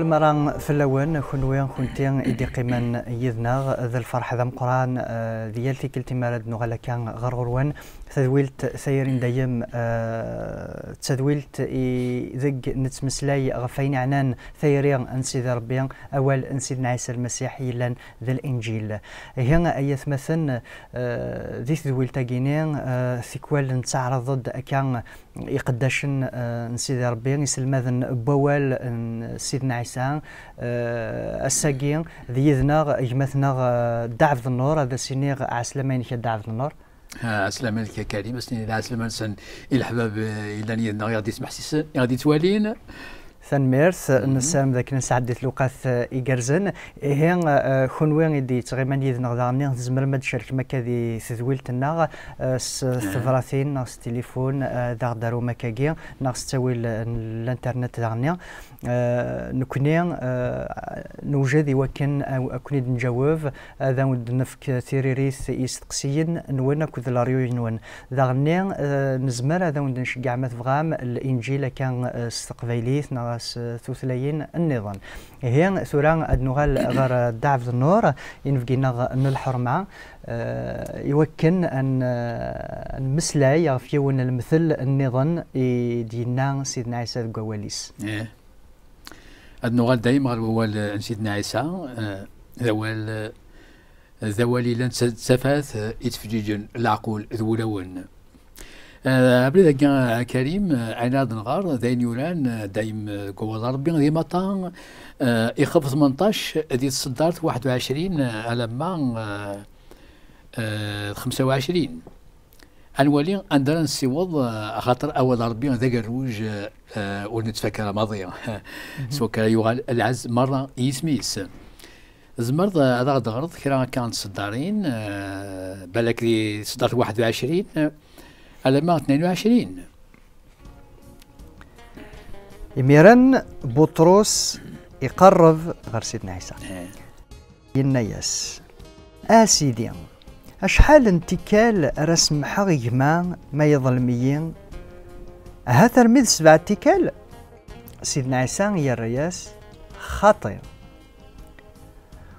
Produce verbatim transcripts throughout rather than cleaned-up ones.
Mara fell-awen, kunwi, kunti i d-iqqimen yid-neɣ, d lferḥ d ameqqran, eh, di yal tikkelt imi ara d-nuɣal akka ɣer ɣur-wen. Tadwilt tayri n dayem, eh, d tadwilt i deg nettmeslay ɣef wayen yeɛnan tayri n Sidi Ṛebbi, awal n Sidna Ɛisa Lmasiḥ yellan d Linǧil. Ihi, ay atmaten, eh, di tedwilt-agi-ni, eh, tikwal nettaɛraḍ-d akka iqeddacen, eh, n Sidi Ṛebbi, iselmaden n wawal n Sidna Ɛisa. Eh, ass-agi d yid-neɣ gma-tneɣ, eh, Dda Ɛebdennur, ad as-iniɣ ɛeslama-inek a Dda Ɛebdennur. Ah, ɛeslama-inek a Karim, ad as-nini ɛeslama-nsen i leḥbab, eh, yellan yid-neɣ, i ɣ-d-yesmeḥsisen, i ɣ-d-yettwalin. Tanemmirt, nessaram d akken ad nesɛeddi lewqat, eh, igerrzen. Ihi, eh, kunwi i d-yettɣiman yid-neɣ daɣen, tzemrem ad d-tcerkem akka di tedwilt-nneɣ, eh, s tebratin neɣ s tilifun, eh, ad aɣ-d-tarum akkagi, neɣ s ttawil n l'internet daɣen. Eh, nekkni, eh, newjed i wakken a, ad ken-id-nǧaweb, ad awen-d-nefk tiririt i yisteqsiyen-nwen akked leryuy-nwen. Daɣenni, eh, nezmer ad awen-d-nceggeɛ ma tebɣam Linǧil akka, eh, s teqbaylit neɣ s tutlayin nniḍen. Ihi, tura ad nuɣal ɣer Dda Ɛebdennur, inebgi-nneɣ n lḥerma, eh, i wakken ad n-, ad nemmeslay ɣef yiwen n lemtel nniḍen i d-yenna Sidna Ɛisa deg wawal-is. Eh. Ad nuɣal dayem ɣer wawal, eh, n Sidna Ɛisa, eh, d awal, eh, d awal yellan d ta-, d tafat, eh, yettfeǧǧiǧen leɛqul d wulawen. Eh, abrid-agi, a Karim, eh, ayen ara d-nɣer, d ayen yuran, eh, dayem, eh, deg wawal n Ṛebbi, di Matta, eh, ixef tmenṭac, di tseddart waḥed u ɛecrin, eh, alamma, eh, eh, xemsa u ɛecrin. Ad nwali anda ara nessiweḍ, eh, axaṭer awal n Ṛebbi d agerruj, eh, eh, ur nettfak ara maḍi. S wakka ara yuɣal lɛezz merra i yisem-is. Tzemreḍ, eh, ad aɣ-d-teɣreḍ kra akka n tseddarin, eh, balak di tseddart waḥed u ɛecrin, eh, alamma tnayen u ɛecrin. Imiren, Buṭrus iqerreb ɣer Sidna Ɛisa. Eh. Yenna-yas: "A Sidi, acḥal n tikkal ara semmḥeɣ i gma ma yeḍlem-iyi? Ahat armi d sebɛa tikkal?" Sidna Ɛisa yerra-yas: "Xaṭi.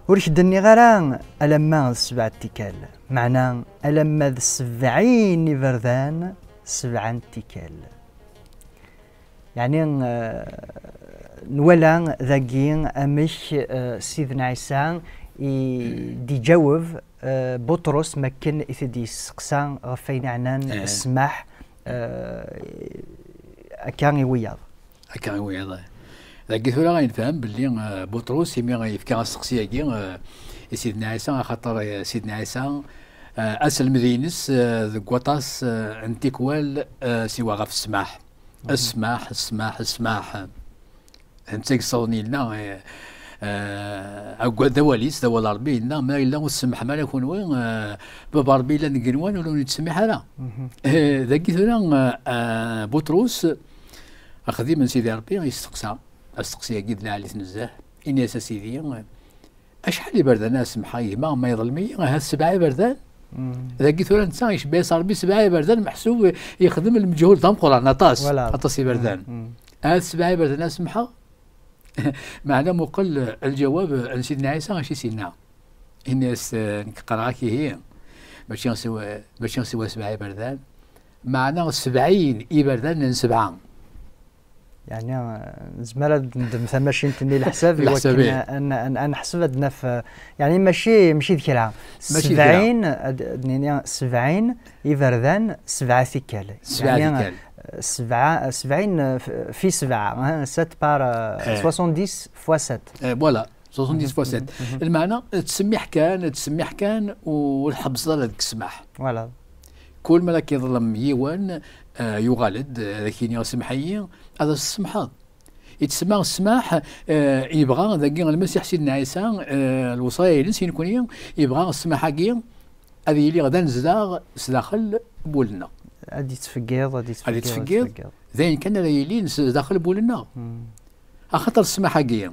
Ur k-d-nniɣ ara alamma d sebɛa tikkal, meɛna alamma d sebɛin iberdan, sebɛa n tikkal." Yeɛni, eh, nwala dagi amek, eh, Sidna Ɛisa i d-iǧaweb, eh, Buṭrus makken i t-id-yesteqsa ɣef wayen yeɛnan, eh, ssmaḥ, eh, akka i wiyaḍ. Akka i wiyaḍ. Dagi tura ay nefhem belli, eh, Buṭrus, imi yefka asteqsi-agi, eh, i Sidna Ɛisa, axaṭer, eh, Sidna Ɛisa, eh, aselmed-ines, eh, deg waṭas, eh, n tikwal, eh, siwa ɣef ssmaḥ. Ssmaḥ, ssmaḥ, ssmaḥ. Netta yessawḍen yella, eh, eh, agad d awal-is, d awal n Ṛebbi, yella: "Ma yella ur tsemmḥem ara kunwi, eh, Baba Ṛebbi yellan deg igenwan ur wen-yettsemmiḥ ara." Eh, dagi tura, eh, eh, Buṭrus, axdim n Sidi Ṛebbi, yesteqsa asteqsi-agi d lɛali-t nezzeh. Ini-as: "A Sidi, acḥal iberdan ara semḥeɣ i gma ma yeḍlem-iyi? Ahat sebɛa iberdan." Dagi tura netta icebba-yas Ṛebbi sebɛa iberdan, meḥsub yexdem lmeǧhud d ameqqran aṭas. Voilà. Aṭas iberdan. Ahat sebɛa iberdan ara semḥeɣ? Meɛna muqel lǧawab n Sidna Ɛisa acu i s-yenna. Ini-as: "Eh, nekk qqareɣ-ak ihi, mačči siwa, mačči siwa sebɛa iberdan, meɛna sebɛin iberdan n sebɛa." Yeɛni, eh, nezmer ad d-neddem tamacint-nni leḥsab i wakken ad n-, ad n-, ad neḥseb ad naf, eh, yeɛni mačči, mačči d kra. Mačči d kra. Sebɛin, ad, ad nini sebɛin iberdan, sebɛa tikkal. Sebɛa tikkal. Yeɛni, eh, sebɛa, sebɛin, eh, f-, fi sebɛa, hein, sept par, eh, soixante-dix fois sept. Eh, voilà. Soixante-dix fois sept. Lmeɛna, ttsemmiḥ kan, ttsemmiḥ kan, ur tḥebbseḍ ara deg ssmaḥ. Voilà. Kul mi ara k-iḍlem yiwen, eh, yuɣal-d, eh, ad ak-yini: "Semmeḥ-iyi", ad as-tsemḥeḍ. Yettsemma ssmaḥ, eh, yebɣa dagi Lmasiḥ Sidna Ɛisa, eh, lewṣaya-ines i nekni, yebɣa ssmaḥ-agi ad yili d anezdaɣ sdaxel n wul-nneɣ. Ad yettfeggiḍ, ad yettfeggiḍ, ad yettfeggiḍ. D ayen kan ara yilin s-, sdaxel n wul-nneɣ. Axaṭer ssmaḥ-agi,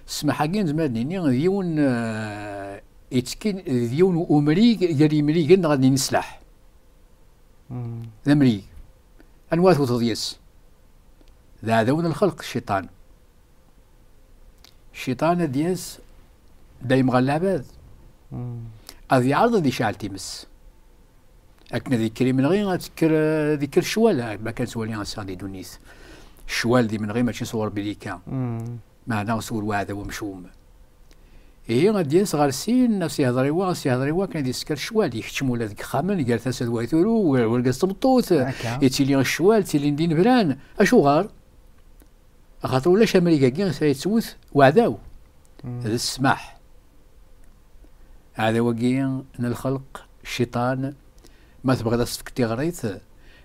ssmaḥ-agi, nezmer ad nini, d yiwen, eh, yettekkin, d yiwen umrig gar yimrigen, neɣ ad nini sslaḥ. D amrig. Anwa ara tewteḍ yes? D aɛdaw n lxelq, cciṭan. Cciṭan ad d-yas dayem ɣer leɛbad. Ad yeɛreḍ ad yecɛel times. Akken ad yekker imenɣi, ad tekker, ad yekker ccwal, ma kan nettwali ass-a di ddunit. Ccwal d imenɣi mačči sɣur Rebbi yekka. Meɛna sɣur weɛdaw amcum. Ihi ad d-yas ɣer sin, ad s-yehder i wa, ad s-yehder i wa, akken ad yesker ccwal. Yekcem ula deg yexxamen, gar tasa d way turew, wer-, wergaz d tmeṭṭut, yettili ccwal, ttilin d inebran. Acuɣer? Axaṭer ulac amrig-agi i s ara yettwet weɛdaw. D ssmaḥ. Aɛdaw-agi n lxelq, cciṭan, ma tebɣiḍ ad s-tefkeḍ tiɣrit,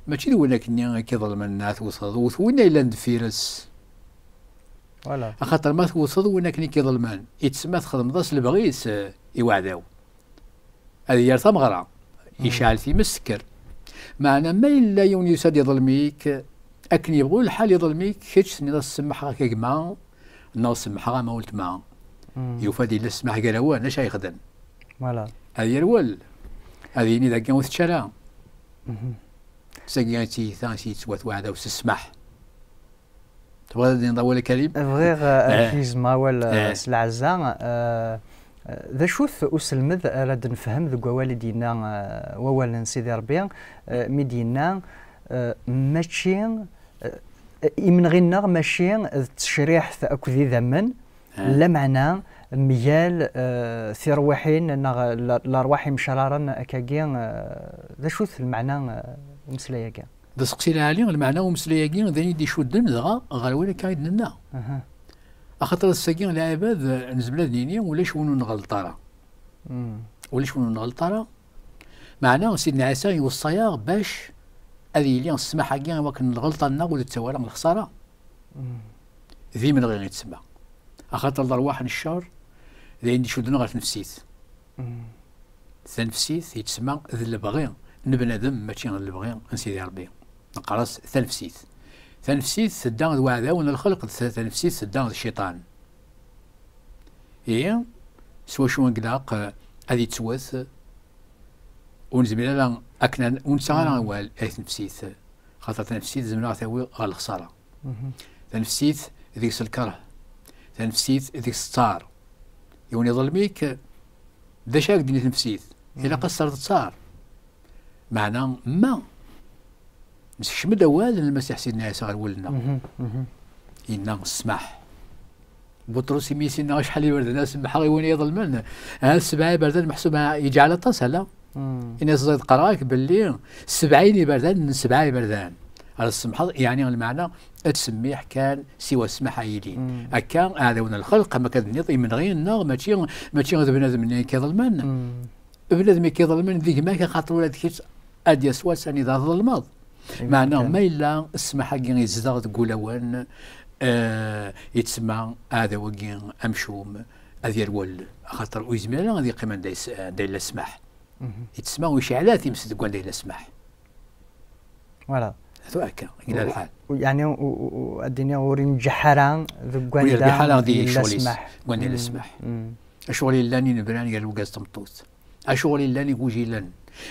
mačči d win akkenni i k-iḍelmen ad tewteḍ, wet win ay yellan deffir-s. Axaṭer ma tewteḍ win akken i k-iḍelmen, yettsemma txedmeḍ-as lebɣi-s, eh, i weɛdaw. Ad yerr tameɣra, yecɛel times tekker. Meɛna ma yella yiwen yusa-d iḍlem-ik, akken yebɣu lḥal iḍlem-ik, kečč tenniḍ-as semmḥeɣ-ak a gma, neɣ semmḥeɣ-am a weltma. Yufa-d yella ssmaḥ gar-awen, acu ara yexdem? Ad yerwel, ad yini dagi ur tečč ara. Sagi i d tiyita i s-yettwat weɛdaw s ssmaḥ. Tebɣiḍ ad d-tiniḍ awal a Karim? Bɣiɣ, eh, ad k-gezmeɣ awal, eh, s lɛezza. Eh, eh, d acu-t uselmed ara d-nefhem deg wawal i d-yenna, eh, wawal n Sidi Ṛebbi, eh, mi d-yenna, eh, mačči, eh, imenɣi-nneɣ mačči d tecriḥt akked idammen, lameɛna mgal, eh, tirwiḥin neɣ la-, lerwaḥ imecraren akkagi, eh, d acu-t lmeɛna, eh, umeslay-agi? D aseqsi lɛali, lmeɛna umeslay-agi d ayen i d-icudden dɣa ɣer wayen akka i d-nenna. Axaṭer ass-agi lɛibad, eh, nezmer ad nini ulac win ur nɣelleṭ ara. Ulac win ur nɣelleṭ ara. Meɛna Sidna Ɛisa iweṣṣa-yaɣ bac ad yili ssmaḥ-agi i wakken lɣelṭa-nneɣ ur d-tettawi ara lexṣara. D imenɣi i yettsemma. Axaṭer lerwaḥ n ccer d ayen d-icudden ɣer tnefsit. Tanefsit yettsemma d lebɣi n bnadem, mačči d lebɣi n Sidi Ṛebbi. Neqqar-as tanefsit. Tanefsit tedda d weɛdaw n lxelq, d ta-, tanefsit tedda d cciṭan. Ihi, s wacu i ilaq, eh, ad yettwet, ur nezmir ara akken ad, ur nettaɣ ara awal i tnefsit, xaṭer tanefsit zemreɣ ad tawi ɣer lexṣara. Tanefsit deg-s lkeṛh, tanefsit deg-s ttaṛ. Yiwen iḍlem-ik, d acu ara k-d-tini tnefsit? Ilaq ad s-terreḍ ttaṛ. Meɛna ma nsekcem-d awal n Lmasiḥ Sidna Ɛisa ɣer wul-nneɣ, yenna ssmaḥ. Buṭrus imi i s-yenna acḥal iberdan ad semmḥeɣ i win i iḍelmen, ha sebɛa iberdan meḥsub yeǧɛel aṭas, ala? Ini-as ẓid qqareɣ-ak belli sebɛin iberdan n sebɛa iberdan ara tsemmḥeḍ, yeɛni lmeɛna ad tsemmiḥ kan siwa ssmaḥ a yili. Akka aɛdaw n lxelq, am akka d-tenniḍ, imenɣi-nneɣ mačči, mačči d bnadem-nni i k-iḍelmen. Bnadem i k-iḍelmen d gma-k, axaṭer ula d kečč ad d-yas wass anida tḍelmeḍ. Meɛna ma yella ssmaḥ-agi yezdeɣ deg wulawen, eh, yettsemma aɛdaw-agi amcum ad yerwel, axaṭer ur yezmir ara ad yeqqim anda yes-, anda yella ssmaḥ. Yettsemma ur yecɛel ara times deg wanda yella ssmaḥ. Voilà. Tura akka, yella lḥal. Yeɛni, ad d-iniɣ, ur inǧeḥ ara deg wanda yella ssmaḥ. Ur yerbiḥ ara di ccɣel-is, deg wanda yella ssmaḥ. Acuɣer i llan inebran gar urgaz d tmeṭṭut? Acuɣer i llan igujilen?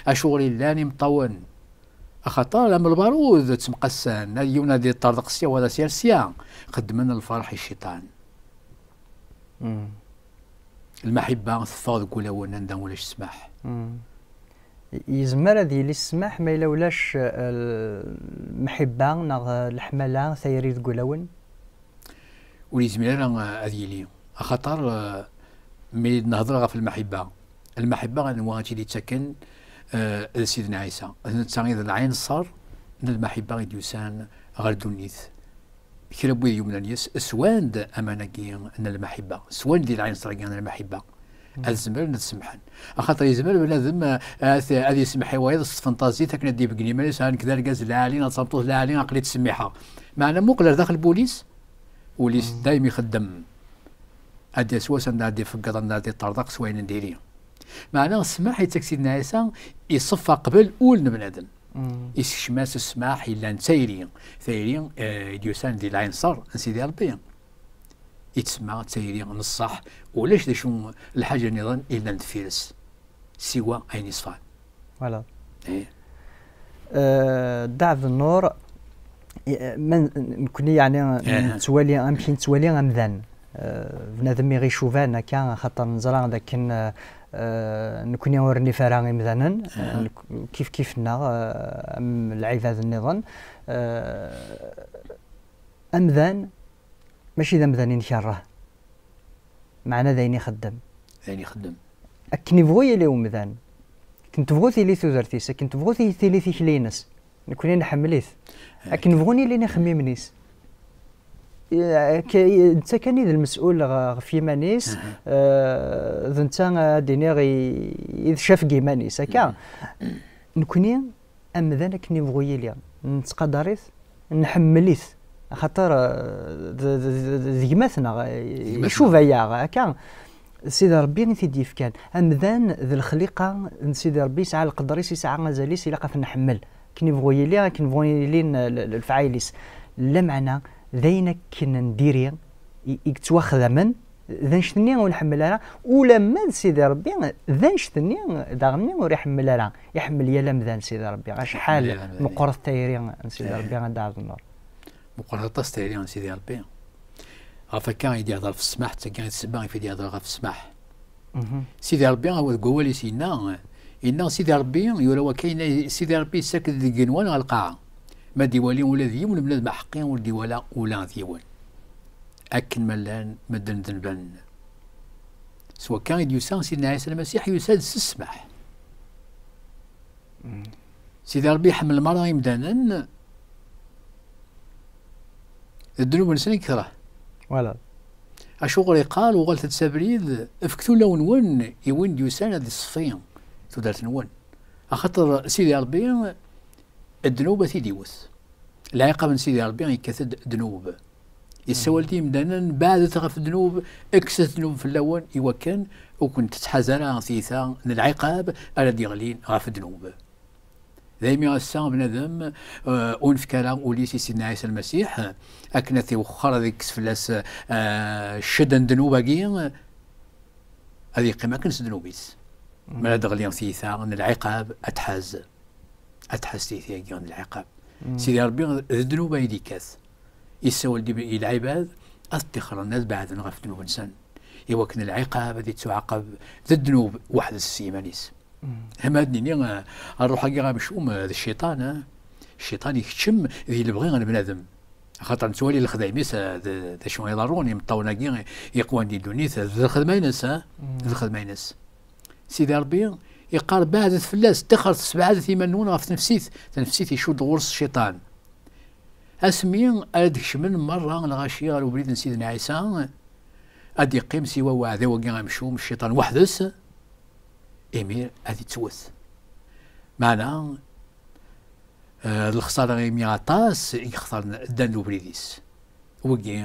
Acuɣer i llan imeṭṭawen? Axaṭer am lbarud ttemqassen, ad yiwen ad iṭṭerḍeq sya, wa ad as-yerr sya. Xeddmen lferḥ i cciṭan. Lmaḥibba teffeɣ deg wulawen anda ulac ssmaḥ. Yezmer ad yili ssmaḥ ma yella ulac, eh, lmeḥibba neɣ, eh, leḥmala, tayri deg wulawen? Ur yezmir ara, eh, ad yili. Axaṭer, eh, mi d-nehder ɣef lmaḥibba, lmaḥibba anwa i tt-id-yettaken, eh, d Sidna Ɛisa. D netta i d lɛinṣer n lmaḥibba i d-yusan ɣer ddunit. Kra n wid yumnen yes, swan-d aman-agi n lmaḥibba, swan-d di lɛinṣer-agi n lmaḥibba. Ad zemren ad semmḥen. Axaṭer yezmer bnadem, eh, ad, ad yesmeḥ i wayeḍ s tfenṭazit akken ad d-ibeggen iman-is, "Ah, nekk d argaz lɛali, neɣ d tameṭṭut lɛali, aql-i ttsemmḥeɣ." Meɛna muqel ar daxel n wul-is, ul-is dayem ixeddem. Ad d-yas wass anda ad d-ifeggeḍ, anda ad d-iṭṭerḍeq s wayen n diri. Meɛna ssmaḥ yettak Sidna Ɛisa, iṣeffa qbel ul n bnadem. Isekcem-as ssmaḥ yellan d tayri. Tayri, eh, i d-yusan di lɛinṣer n Sidi Ṛebbi. Yettsemma d tayri n ṣṣeḥ, ulac d acu lḥaǧa nniḍen yellan deffir-s, siwa ayen yeṣfan. Voilà. Eh. Eh, Dda Ɛebdennur, eh, ma n-, nekni, yeɛni, nettwali, amek i nettwali amdan? Eh, bnadem iɣ icuban akka, axaṭer neẓra d akken, eh, eh, nekni ur nif ara imdanen, eh, nek-, kif kif nneɣ, eh, am lɛibad nniḍen. Eh, amdan mačči d amdan i nkerreh, meɛna d ayen ixeddem. D ayen ixeddem. Akken ibɣu yili umdan, akken tebɣu tili tudert-is, akken tebɣu ti-, tili tikli-ines, nekni nḥemmel-it. Akken bɣun ilin ixemmimen-is. I-, akka i-, netta kan i d lmes'ul ɣ-, ɣef yiman-is, eh, d netta, ad d-iniɣ, i, i d ccaf n yiman-is, akka. Nekni, amdan akken ibɣu yili, nettqadar-it, nḥemmel-it, axaṭer, eh, d, d, d, d gma-tneɣ, eh, icuba-yaɣ, akka. Sidi Ṛebbi i t-id-yefkan. Amdan d lexliqa n Sidi Ṛebbi, yesɛa lqedr-is, yesɛa azal-is, ilaq ad t-nḥemmel. Akken ibɣu yili, akken bɣun ilin l-, l-, lefɛayel-is. Lameɛna, d ayen akken n diri i, i yettwaxdamen, d annect-nni ur nḥemmel ara, ulamma d Sidi Ṛebbi, d annect-nni daɣen-nni ur iḥemmel ara. Iḥemmel yal amdan Sidi Ṛebbi. Acḥal iḥemmel yal amdan, meqqret tayri n Sidi Ṛebbi, a Dda Ɛebdennur. Meqqret aṭas tayri n Sidi Ṛebbi. Ɣef akka i d-yehder ɣef ssmaḥ, d tagi i d ssebba i d-yehder ɣef ssmaḥ. Sidi Ṛebbi, awa deg wawal-is yenna, yenna Sidi Ṛebbi, yura wakka, yenna Sidi Ṛebbi yessaked deg igenwan ɣer lqaɛa. Ma d-iwali ula d yiwen n bnadem aḥeqqi ur d-iwala ula d yiwen. Akken ma llan medden denben. S wakka i d-yusa Sidna Ɛisa Lmasiḥ, yusa-d s ssmaḥ. Sidi Ṛebbi iḥemmel merra imdanen, d ddnub-nsen i yekreh. Voilà. Acuɣer iqqar, uɣalet-d s abrid, efket ulawen-nwen i win d-yusan ad iṣeffi tudert-nwen. Axaṭer Sidi Ṛebbi, ddnub ad t-id-iwet. Lɛiqab n Sidi Ṛebbi yekkat-d ddnub. Yessawal-d i yimdanen, beɛdet ɣef ddnub, kkset ddnub fell-awen, i wakken ur ken-tettḥaz ara tiyita n lɛiqab ara d-yeɣlin ɣef ddnub. Daymi ass-a, bnadem, eh, ur nefk ara ul-is i Sidna Ɛisa Lmasiḥ, akken ad t-iwexxer, ad ikkes fell-as, eh, cced n ddnub-agi, ad yeqqim akken s ddnub-is. Mi ara d-ɣlin tiyita n lɛiqab, ad tḥaz. Ad tḥaz tiyita-agi n lɛiqab. Sidi Ṛebbi d ddnub ay d-ikkat. Yessawal-d i, i lɛibad ad ṭṭixren, ad beɛden ɣef ddnub-nsen. I wakken lɛiqab ad ittuɛaqab d ddnub weḥd-s s yiman-is. Hem ad nini, eh, ṛṛuḥ-agi amcum, eh, d cciṭan, eh? Cciṭan ikeččem di lebɣi n bnadem. Axaṭer nettwali lexdayem-is, eh, d, d acu iḍerrun, imeṭṭawen-agi iqwan di ddunit, eh, d lxedma-ines, eh? D lxedma-ines. Sidi Ṛebbi iqqar, beɛdet fell-as, ṭṭixret, sbeɛdet iman-nwen ɣef tnefsit. Tanefsit icudd ɣur-s cciṭan. Asmi ara d-kecmen merra lɣaci ɣer ubrid n Sidna Ɛisa, ad d-iqqim siwa uɛdaw-agi amcum, cciṭan weḥd-s, imir ad ittwet. Meɛna, eh, d lexṣara imi aṭas i yextaren ddan d ubrid-is. Wigi,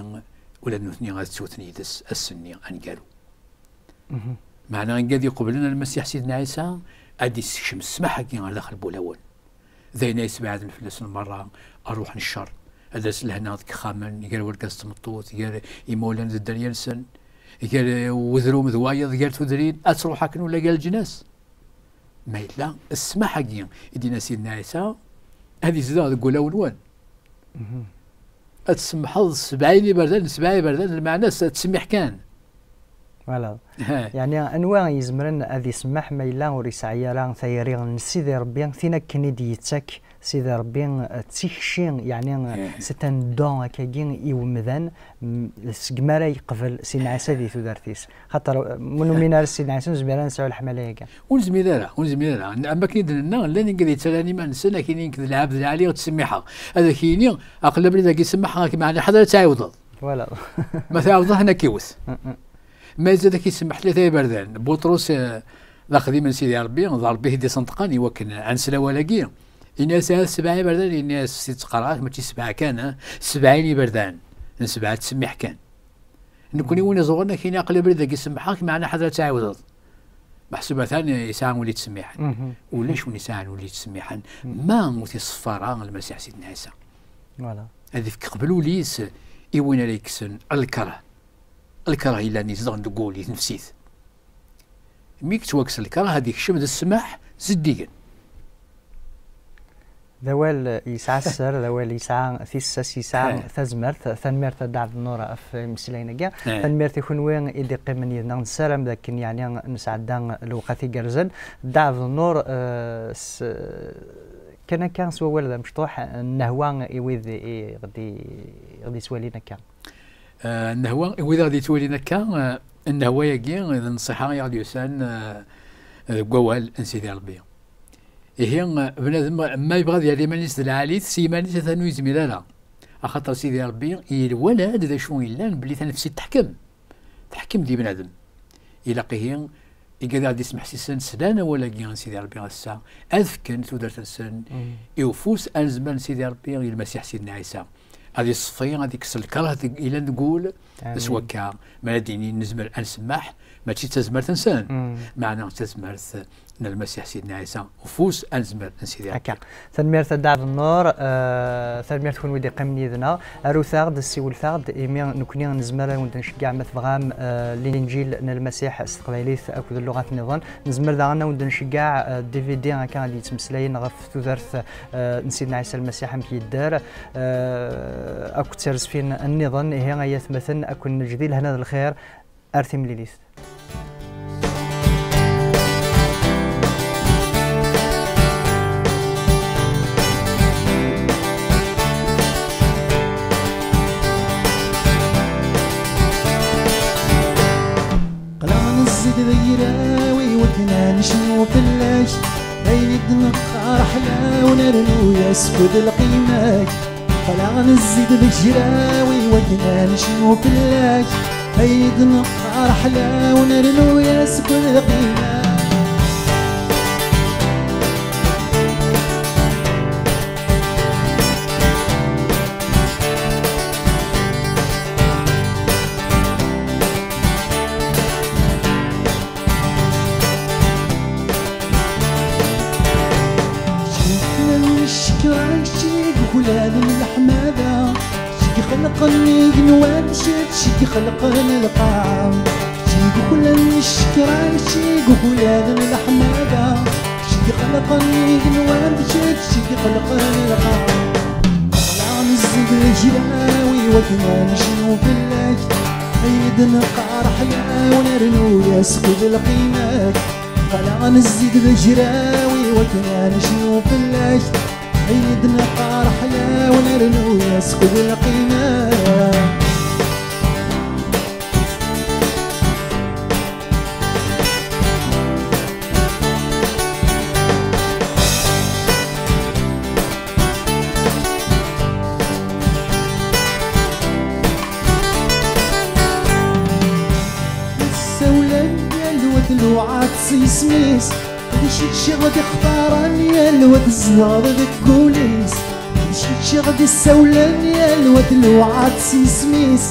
ula d nutni ad ttwten yid-s ass-nni aneggaru. Meɛna, igad iqeblen Lmasiḥ Sidna Ɛisa, ad d-issekcem ssmaḥ-agi ɣer daxel n wulawen. D ayen ay yesbeɛden fell-asen merra ṛṛuḥ n cceṛ. Ad as-lehna deg yexxamen, gar wergaz d tmeṭṭut, gar imawlan d dderya-nsen, gar, eh, wedrum d wayeḍ, gar tudrin, ad truḥ akken ula gar leǧnas. Ma yella ssmaḥ-agi i d-yenna Sidna Ɛisa, ad izdeɣ deg wulawen-nwen. Ad tsemmḥeḍ sebɛin iberdan, sebɛa iberdan, lmeɛna-s ad tsemmiḥ kan. Voilà. Yeɛni, anwa i izemren ad isemmeḥ ma yella ur yesɛi ara tayri n Sidi Ṛebbi, tin akken i d-yettak Sidi Ṛebbi, eh, d tikci, yeɛni, eh, c'est un don akkagi i umdan, m-, segmi ara yeqbel Sidna Ɛisa di tudert-is. Xaṭer, eh, ma numin ara Sidna Ɛisa, ur nezmir ara nesɛu leḥmala-agi. Ur nezmir ara, ur nezmir ara. N-, am wakken i d-nenna, llan igad yettalan iman-nsen, akin nekk d lɛebd lɛali, ur ttsemmiḥeɣ. Ad ak-yini, aql abrid-agi semmeḥ, ak-, meɛna ḥader ad tɛiwdeḍ. Voilà. Ma tɛiwdeḍ, ad ak-iwet. Ma izad ad k-isemmeḥ tlata iberdan. Buṭrus, eh, d axdim n Sidi Ṛebbi, d Ṛebbi i t-id-iṣenṭqen i wakken ad nsel awal-agi. Ini-as, "Ah, sebɛa iberdan", ini-as, "S tidet qqareɣ-ak, mačči sebɛa kan, ah, sebɛin iberdan. N sebɛa ttsemmiḥ kan. Nekni win iẓuɣren ad k-yini aql abrid-agi semmeḥeɣ-ak, meɛna ḥader ad tɛiwdeḍ." Meḥsub atan yesɛa win yettsemmiḥen. Ulac win yesɛan win yettsemmiḥen. Ma ur t-iṣeffa ara Lmasiḥ Sidna Ɛisa. Voilà. Ad ifk qbel ul-is i win ara yekksen lkerh. Lkerh yellan izedɣen deg wul, i tnefsit. Mi yettwakkes lkerh, ad ikcem d ssmaḥ zeddigen. D awal yesɛa sser, d awal yesɛa tissas, yesɛa tazmert. Tanemmirt a Dda Ɛebdennur ɣef imeslayen-agi. Tanemmirt i kunwi i d-iqqimen yid-neɣ. Nessaram d akken, yeɛni, nesɛedda lewqat igerrzen. Dda Ɛebdennur, eh, s-, kan akka s wawal d amecṭuḥ, nnehwa i wid i ɣ-d-, i ɣ-d-yettwalin akka. Eh, nnehwa i wid i ɣ-d-yettwalin akka, eh, nnehwa-agi d nnṣiḥa i ɣ-d-yusan, eh, deg wawal n Sidi Ṛebbi. Ihi, bnadem ma yebɣa ad yerr iman-is d lɛali-t, s yiman-is atan ur yezmir ara. Axaṭer Sidi Ṛebbi iwala-d d acu yellan, belli tanefsit teḥkem. Teḥkem di bnadem. Ilaq ihi, igad i ɣ-d-ismeḥsisen slan awal-agi n Sidi Ṛebbi ass-a, ad fken tudert-nsen i ufus anezmar n Sidi Ṛebbi, i Lmasiḥ Sidna Ɛisa. Ad iṣeffi, ad ikkes lkerh deg, yellan deg wul, s wakka, mi ara d-inin nezmer ad nsemmeḥ, mačči d tazmert-nsen, meɛna d tazmert n Lmasiḥ Sidna Ɛisa, ufus anezmar n Sidi Ṛebbi. Akka. Tanemmirt a Dda Ɛebdennur, eh, tanemmirt kunwi d-iqqimen yid-neɣ. Arut-aɣ-d, siwlet-aɣ-d, imi nekni nezmer ad wen-d-nceggeɛ ma tebɣam, eh, Linǧil n Lmasiḥ s teqbaylit akked lluɣat nniḍen. Nezmer daɣen ad wen-d-nceggeɛ, eh, D V D akka ad yettmeslayen ɣef tudert, eh, n Sidna Ɛisa Lmasiḥ, amek yedder, eh, akked tirzfin nniḍen. Ihi ay atmaten, ad ken-neǧǧ di lehna d lxir. Ar timlilit. Aql-aɣ nezzi-d d agraw i wakken ad necnu fell-ak, ayen i d-neqqar ḥlaw, nernu-yas akked lqima-k. Aql-aɣ nezzi-d d agraw i wakken ad necnu fell-ak, ayen i d-neqqar ḥlaw, nernu-yas akked lqima-k. Kečč i yeflan ccekra, kečč i yuklalen leḥmada, kečč i ixelqen igenwan, kečč i ixelqen lqaɛa. Kečč i yuklalen ccekra, kečč i yuklalen leḥmada, kečč i ixelqen igenwan, kečč i ixelqen lqaɛa. Aql-aɣ nezzi-d d agraw i wakken ad necnu fell-ak, ayen i d-neqqar ḥlaw, nernu-yas akked lqima-k. Aql-aɣ nezzi-d d agraw i wakken ad necnu fell-ak, ayen i d-neqqar ḥlaw, nernu-yas akked lqima-k. Ssawlen yal wa tluɛa s yisem-is, d kečč i ɣ-d-ixtaren yal wa tzedɣeḍ deg wul-is. D kečč i ɣ-d-issawlen yal wa tluɛa s yisem-is,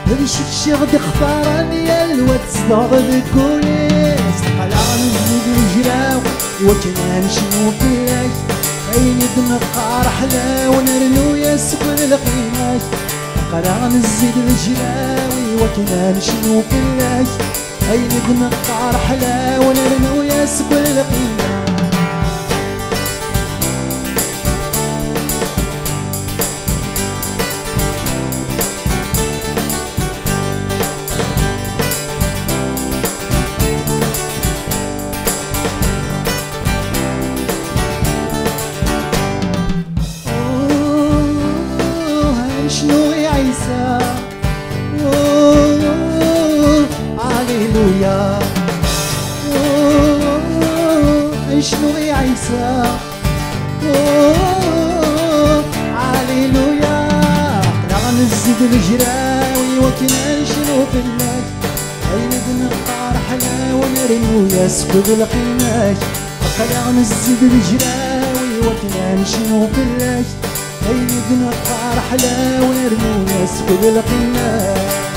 d kečč i ɣ-d-ixtaren yal wa tzedɣeḍ deg wul-is. Aql-aɣ nezzi-d d agraw i wakken ad necnu fell-ak, ayen i d-neqqar ḥlaw, nernu-yas akked lqima-k. Aql-aɣ nezzi-d d agraw i wakken ad necnu fell-ak, ayen i d-neqqar ḥlaw, nernu-yas akked lqima. Oh, ad necnu i Ɛisa. Oh, oh, oh, Alleluia. Oh, oh, oh, ad necnu i Ɛisa. Oh, Alleluia. Aql-aɣ nezzi-d d agraw i wakken ad necnu fell-ak, ayen i d-neqqar ḥlaw, nernu-yas akked lqima-k. Aql-aɣ nezzi-d d agraw i wakken ad necnu fell-ak, ayen i d-neqqar ḥlaw, nernu-yas akked lqima-k.